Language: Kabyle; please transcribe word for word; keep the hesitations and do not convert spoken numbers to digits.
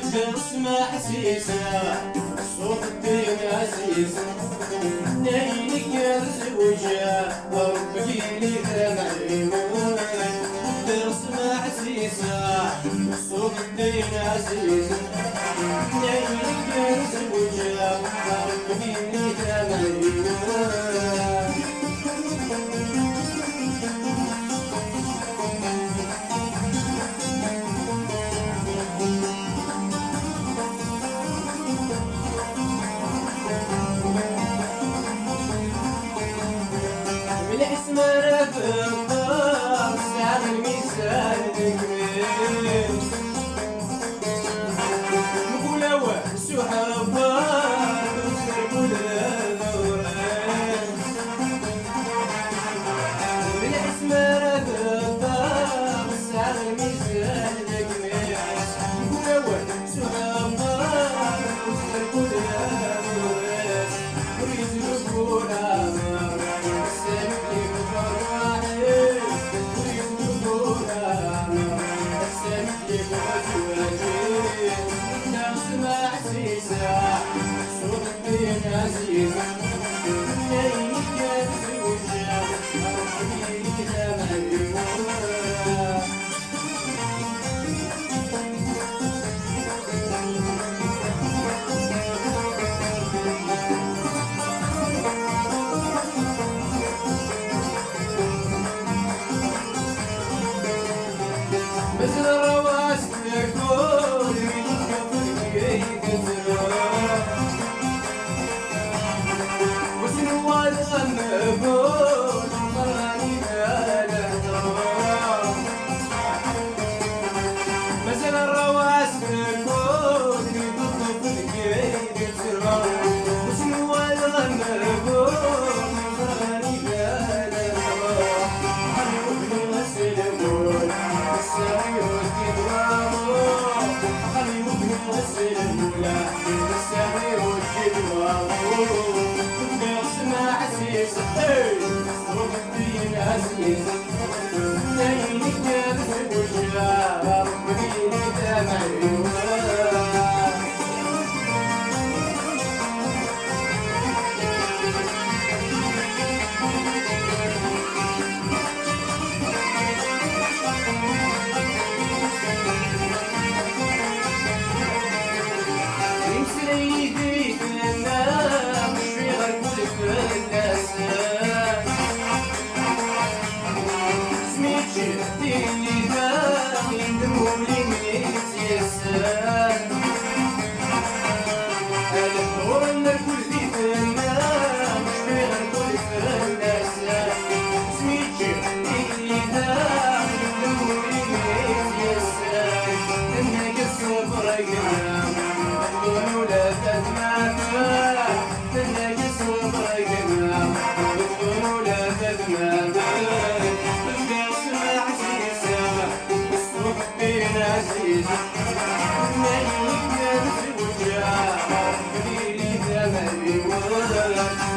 Smeḥsiseɣ ṣṣut n tin ɛzizen, ayen i k-yezweǧ Ṛebbi yili d amɛiwen. Smeḥsiseɣ ṣṣut n tin ɛzizen, ayen i k-yezweǧ Ṛebbi yili d amɛiwen. Mliḥ s mi ara teqqar, tesɛa lmizan deg-m. Mkul awal s uḥebber, s rrkel d uɣris. Mliḥ s mi ara teqqar, tesɛa lmizan deg-m. Mkul awal s uḥebber, s rrkel d uɣris. Ur yettdubbu ara, sami yettferreḥ. Ur yettdubbu ara, sami yettferreḥ. Nna smeḥsiseɣ ṣṣut n tin ɛzizen, ayen i k-yezweǧ Ṛebbi yili d amɛiwen. Mazal rrwaḥ s tlakul, mi d-tewweḍ deg-i tettru. Ur s-nuɣal am ufur, merra nibal lehdur. Mazal rrwaḥ s tlakul, mi d-tewweḍ deg-i tettru. Ur s-nuɣal am ufur, merra nibal lehdur. Aql-i weḥd-i s lmul, ass-a i ur d-iḍwaḍu. Aql-i weḥd-i s lmul, ass-a i ur d-iḍwaḍu. Fkiɣ smeḥsiseɣ, hey, ṣṣut n tin ɛzizen, ayen i k-yezweǧ Ṛebbi yili d amɛiwen. Imeslay yid-i, tenna, cfiɣ rrkel fell-as. Asmi ččiɣ tiyita, yendem wul-im i tt-yessan. Ad ɣur-m rrkel di tenna, cfiɣ rrkel fell-as. Asmi ččiɣ tiyita, yendem wul-im i tt-yessan. Tenna-k ṣṣber a gma, ur ula d atmaten. Tenna-k ṣṣber a gma, ur ula d atmaten. Fkiɣ smeḥsiseɣ ṣṣut n tin ɛzizen, ayen i k-yezweǧ Ṛebbi yili d amɛiwen.